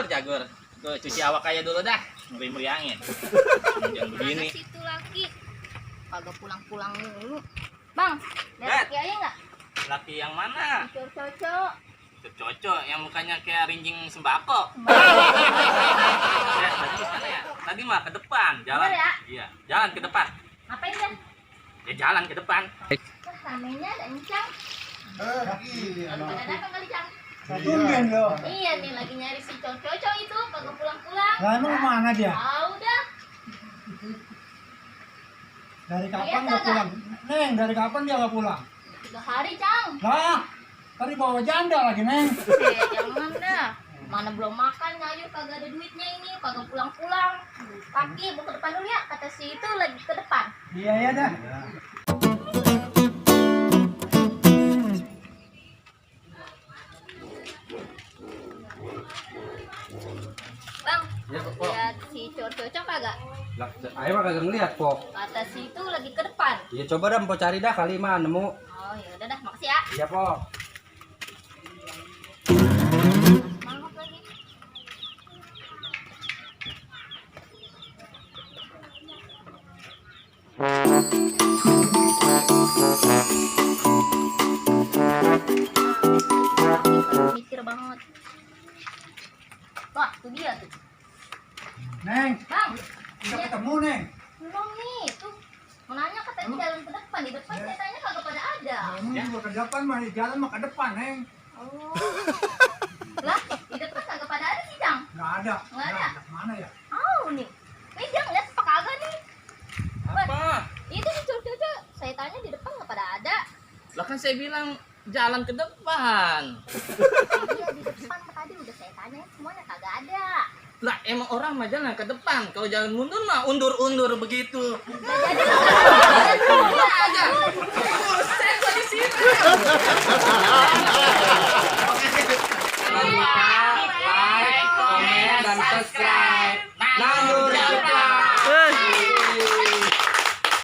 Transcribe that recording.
Jagur. Gue cuci awak aja dulu dah. Meriang-meriangin. Jangan begini. Mana situ lagi? Kagak pulang-pulang dulu. Bang, lihat Lihat. laki ayah nggak? Laki yang mana? Cocok. Cocok yang mukanya kayak rinjing sembako. Ya, tadi di sana ya. Tadi mah ke depan, jalan. Bener ya? Iya, jalan ke depan. Ngapain dia? Ya jalan ke depan. Wah, ramenya ada encang. Pada datang kali Cang. Tumben lo. Iya nih lagi nyari si cocok itu kagak pulang-pulang. Lah emang mana dia? Tahu dah. Dari kapan Lihat nggak kagak? pulang? Neng, dari kapan dia nggak pulang? 3 hari Cang. Lah, tadi bawa janda lagi, Neng. Jangan dah. Mana belum makan ngayu kagak ada duitnya ini kagak pulang-pulang. Kaki mau ke depan dulu ya kata si itu lagi ke depan. Iya ya dah. Bang, Ya, Pok. lihat si cocok kagak? Lah, ayo mah kagak ngeliat, Pok. Kata si itu lagi ke depan. Ya coba dah Mpok cari dah kali mah nemu. Oh ya udah dah, makasih ya. Iya, Pok. Semangat lagi. Mikir banget. Wah, itu dia tuh. Neng, Bang, udah ketemu, Neng. belum nih, tuh. Mau nanya katanya jalan ke depan, di depan saya tanya kagak pada ada. Kamu juga ke depan mah, di jalan mah ke depan, Neng. Oh. Lah, di depan kagak pada ada sih, Cang. Nggak ada. Nggak ada? Mana ya? Oh, nih. Jang, lihat apa kagak nih? Apa? Itu si cocok. Saya tanya di depan nggak pada ada. Lah kan saya bilang jalan ke depan. Iya, di depan tadi udah saya tanya semuanya kagak ada. Lah emang orang mah jalan ke depan. Kalau jalan mundur mah undur-undur begitu. Nggak jadi lah. Aja. Saya di sini.